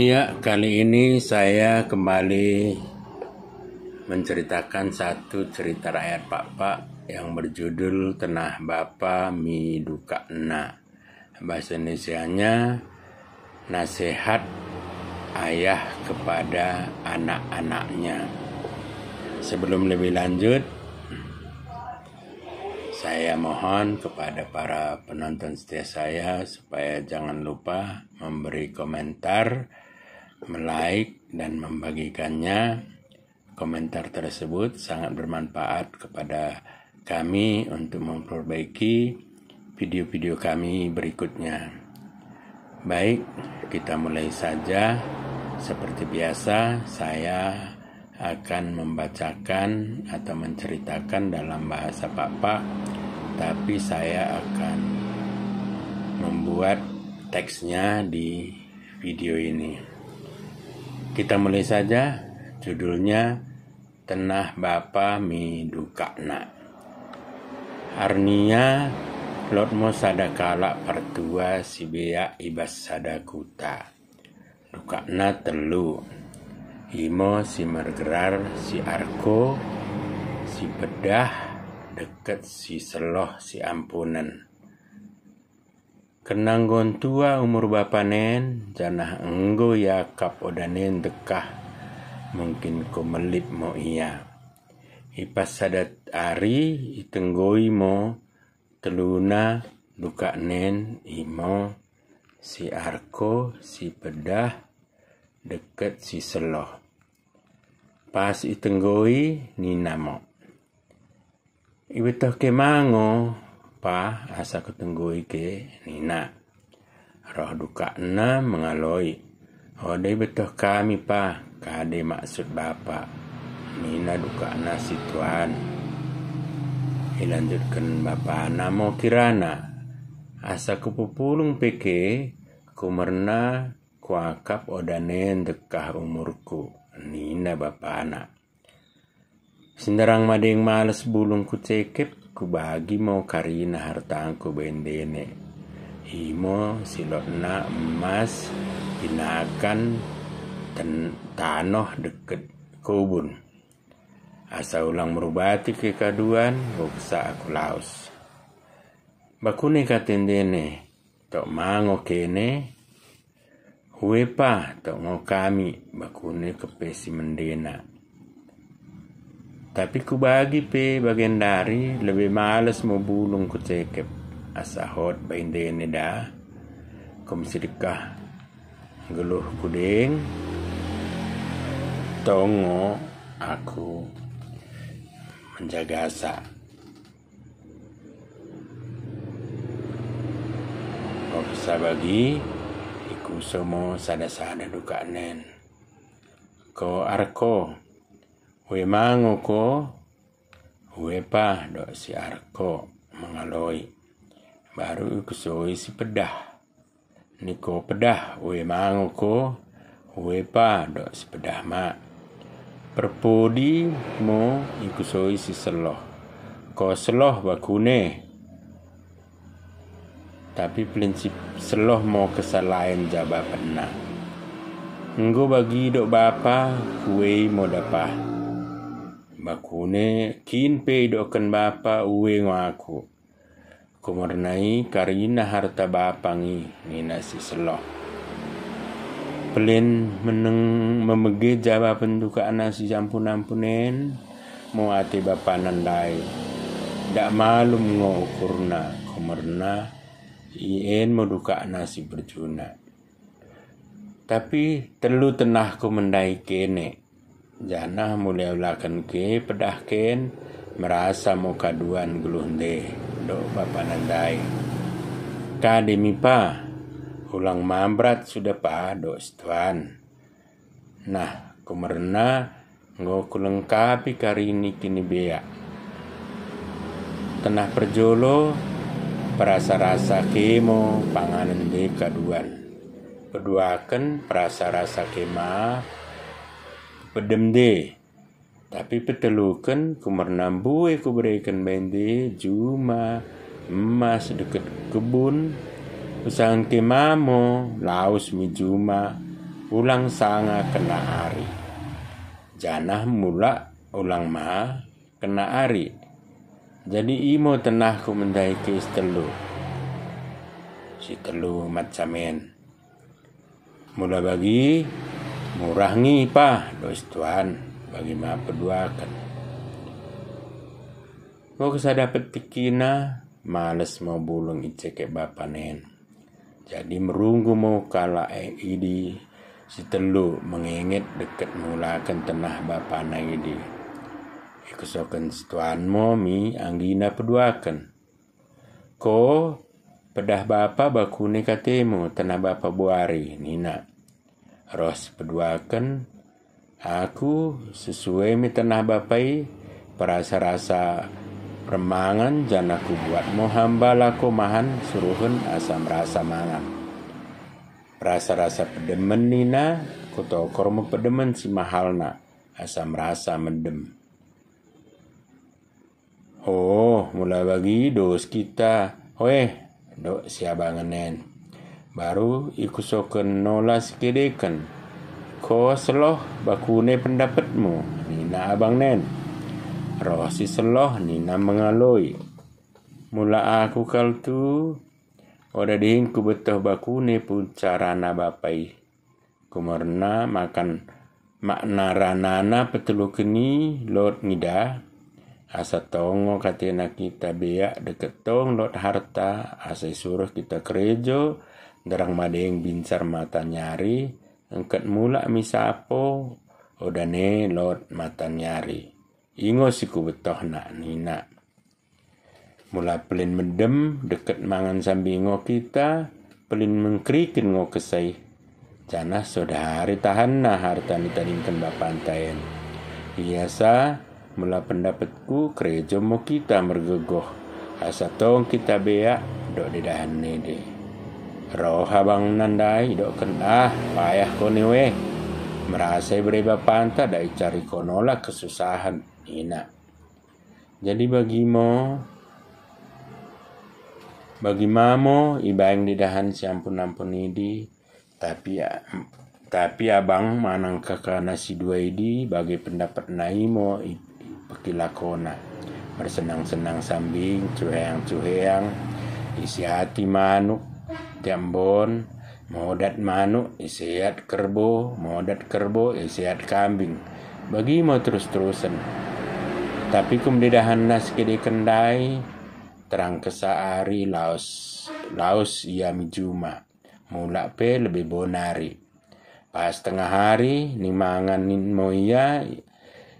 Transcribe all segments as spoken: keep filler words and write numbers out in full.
Ya, kali ini saya kembali menceritakan satu cerita rakyat Pakpak yang berjudul Tennah Bapa mi Dukakna. Bahasa Indonesianya, nasihat ayah kepada anak-anaknya. Sebelum lebih lanjut, saya mohon kepada para penonton setia saya supaya jangan lupa memberi komentar, me-like, dan membagikannya. Komentar tersebut sangat bermanfaat kepada kami untuk memperbaiki video-video kami berikutnya. Baik, kita mulai saja. Seperti biasa, saya akan membacakan atau menceritakan dalam bahasa Pakpak, tapi saya akan membuat teksnya di video ini. Kita mulai saja, judulnya Tennah Bapa mi Dukakna. Arnia, lot mo sada kalak partua sibeak i bas sada kuta. Dukakna tellu. Imo si mergerar si Arko, si Peddah, dekket si Selloh si Ampunen. Kerna enggo ntua umur bapanen, janah enggo iakap odanen ndekkah, mungkin ko mellit mo ia. I pas sada ari itenggoi mo telluna dukaknen, imo si Arko, si Peddah, dekket si Selloh. Pas itenggoi nina mo, "Ibettoh ke ma ngo, Pa, asa kutenggoi ke?" nina. Roh dukakna mengaloi. "Oda ibettoh kami, Pa, kade maksud Bapa," nina dukakna situan. Ilanjutken bapana mo kirana, "Asa kupepulung pe ke, kumerna kuakap odanen ndekkah umurku," nina bapana. "Sinderrang madeng males bulung kucekep, kubagi mo karina hartangku bai ndene. Imo silotna emmas, pinakan, ten-, tanoh dekket kobun. Asa ulang merubati ke kaduan, enggo kessa aku laus." Bakune kate ndene, "Tok ma ngo kene?" "Ue Pa, tok ngo kami," bakune keppe si mendena. "Tapi kubagi pe bagendari, lebbe males mo bulung kucekep, asa hot bai ndene da. Kom sidekkah nggeluhku deng, tong ngo aku menjagasa." Enggo kessa bagi, ikuso mo sada-sada dukaknen. "Ko Arko, ue ma ngo ko?" "Ue Pa," dok si Arko mengaloi. Baru ikusoi si Peddah. "Ni ko Peddah, ue ma ngo ko?" "Ue Pa," dok si Peddah ma. Perpodi mo ikusoi si Selloh. "Ko Selloh," bakune. Tapi pellin si Selloh mo kessa laen jabapenna. "Enggo bagi dok Bapa, kuei mo da Pa," bakune. "Kin pe idokken Bapa, ue ngo aku. Kumerna i karina harta Bapa ngi," nina si Selloh. Pellin meneng memege jabapen dukakna si ampun-ampunen mo ate bapana ndai. Dak malum ngo ukurna, kumerna i en mo dukakna si berjuna. "Tapi tellu tennahku mendai kene, janah mula ulaken ke Peddah ken, merasa mo kaduan nggeluh nde," dok bapana ndai. "Kade mi Pa, ulang mambrat suda Pa," dok situan. "Nah, kumerna enggo kulengkapi karini kinibeak. Tennah perjolo, perasa-rasa ke mo panganen nde kaduan. Peduaken, perasa-rasa ke ma pedem nde. Tapi petelluken, kumerna mbue kubereken bai nde juma emmas dekket kebun, usahen ke ma mo laus mi juma ulang sanga kena ari. Janah mula ulang ma kena ari. Jadi imo tennahku mendahi ke sitellu. Sitellu macam en. Mula bagi, murah nge i pa, dok situan, bagi ma peduaken. Ngo kessa dapet tikkina, males mo bulung icekep bapana en. Jadi merunggu mo kalak e idi sitellu mengenget dekket mengulaken tennah bapana idi. Ikusoken situan mo mi anggina peduaken. Ko, peddah bapa bakune katemu, tennah bapa buari, nina. Roh si peduaken, aku sesue mi tennah bapa i, perasa-rasa permangan janah kubuat mo hamba lako mahan suruhen asa merasa mangan. Perasa-rasa peddemen nina, kutokor mo peddemen si mahalna, asa merasa meddem. Oh, mula bagi dos kita. Oe, dok si abangen en. Baru ikusoken nola sikedeken. Ko selloh bakune pendapetmu, nina abangna en. Roh si selloh nina mengaloi. Mula aku kal tu, oda deng kubettoh bakune pun carana bapa i. Kumerna makan makna ranana petelluken i lot ngidah, asa tong ngo katena kita beak dekket tong lot harta, asa isuruh kita kerejo, nderrang madeng bincar mataniari, engket mula mi sapo, oda ne lot mataniari. I ngo si kubettohna, nina. Mula pellin meddem, dekket mangan sambing ngo kita, pellin mengkeriken ngo kessa i. Janah sodari tahanna harta nitadingken bapanta en. Iasa, mula pendapetku, kerejo mo kita mergegoh. Asa tong kita beak, dok dedahen nede. Roh abangna ndai, idokken, ah, payah ko ne we. Merasa ibere bapanta, dak icariko nola kesusahen, nina. Jadi bagi mo, bagi ma mo ibaing dedahen si ampun-ampun idi, tapi, tapi abang manang kakana si dua idi bage pendapetna i mo i, ipekilakona. Mersenang-senang sambing, cuheang-cuheang, isiati manuk, tiap mbon, modat manuk, iseat kerbo, modat kerbo, iseat kambing. Bagi mo terus-terusen. Tapi kum dedahenna sikedeken ndai, terrang kessa ari laus, laus ia mi juma. Mula pe lebbe bona ari. Pas tengah ari, nimangan mo ia,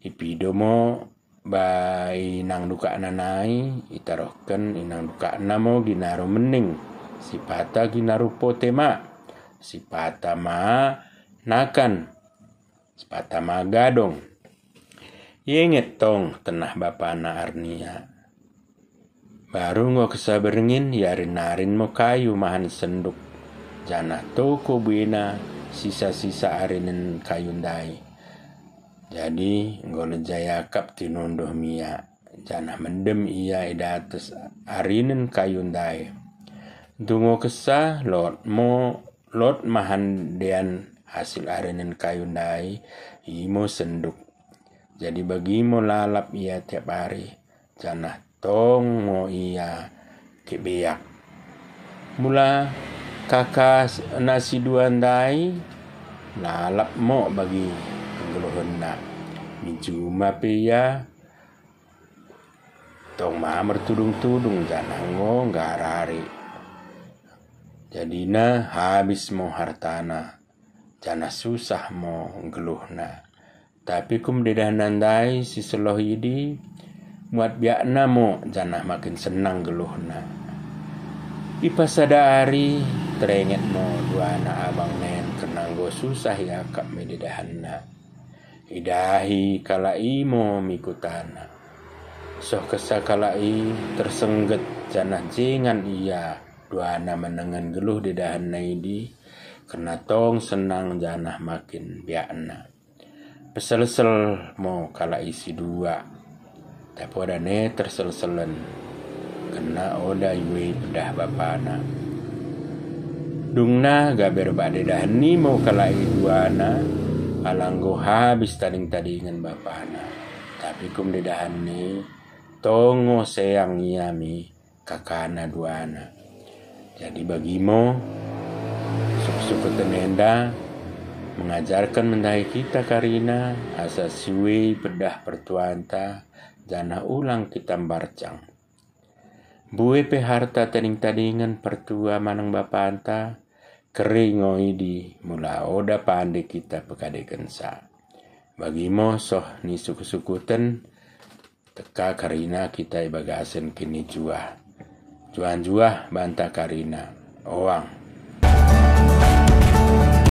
ipido mo ba inang dukakna nai, itarohken inang dukakna mo ginaru menning, sipata ginaru pote ma, sipata ma nakan, sipata ma gadong. Ienget tong tennah bapana arnia. Baru ngo kessa berngin, iarin-arin mo kayu mahan senduk, janah toko buena sisa-sisa arinen kayu ndai. Jadi enggo leja iakap tinondoh mi ia, janah mendem ia i datas arinen kayu ndai. Ntu ngo kessa lot mo, lot mahan dean hasil arinen kayu ndai, imo senduk. Jadi bagi mo lalap ia tiap ari, janah tong mo ia kebeak. Mula kakana si dua ndai lalap mo bagi penggeluhenna. Mi juma pe ia tong ma mertudung-tudung janah ngo nggar ari. Jadina habis mo hartana, janah susah mo nggeluhna. Tapi kum dedahenna ndai si selloh idi, muat biakna mo janah makin sennang nggeluhna. I pas sada ari, terenget mo duana abangna en kerna enggo susah iakap mi dedahenna. Idahi kalak i mo mi kutana. Soh kessa kalak i tersengget janah jengan ia duana menengen nggeluh dedahenna idi, kerna tong sennang janah makin biakna. Peselsel mo kalak i si dua. Tapi oda ne terselselen, kerna oda iuei peddah bapana. Dungna gabe erbak dedahen i mo kalak i duana, ala enggo habis tading-tadingen bapana. Tapi kum dedahen i, tong ngo seang ia mi kakana duana. Jadi bagi mo, suk-sukuten enda mengajarken mendahi kita karina asa siwei peddah pertuanta, janah ulang kita mbarcang. Mbue pe harta tading-tadingen pertua maneng bapanta, keri ngo idi mula oda pande kita pekadekensa. Bagi mo soh ni suk-sukuten, tekka karina kita i bagasen kinijuah. Njuah-njuah banta karina, oang.